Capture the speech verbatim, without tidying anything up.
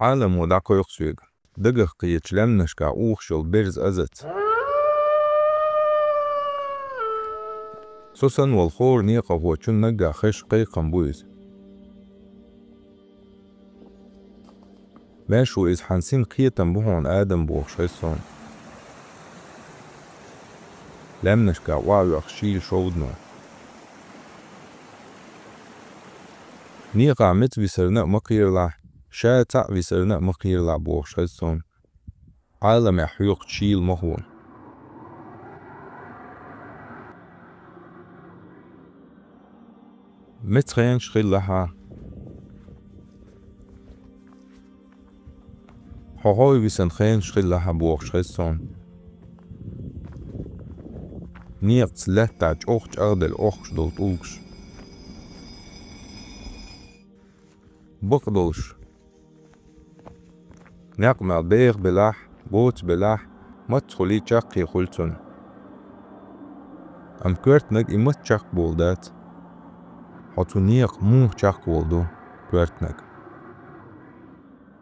Ӏаламо дӀакхойкху соьга. Дагах кхечу лаьмнашкахь ухуш йолу берза азац. Со санна волу хӀора некъахочун наггахь хезаш кхайкхам бу иза. Маьршо иза хьан син кхетам бу хьуна, Адам, бохуш хеза суна. Лаьмнашкахь охьа а оьхуш шийла шовдано. Некъахь меца висарна а ма кхералахь, ша цхьаъ висарна а ма кхералахь, бохуш хеза суна. Ӏаламехь хьоькхучу шийла мохо. Меца хенаш хилла хьан. Хьо хьой висина хенаш хилла хьан, бохуш хеза суна. Некъаца лаьттахь чӀогӀа чӀагӀделла охкуш долу тӀулгаш. Бакъдолуш. Некъ мел беха белахь, боца белахь, маца хуьлий чаккхе хуьлу цунна. Амма коьртаниг и маца чекхболу дац. Хьо цу некъа муха чекхволу ду, коьртаниг?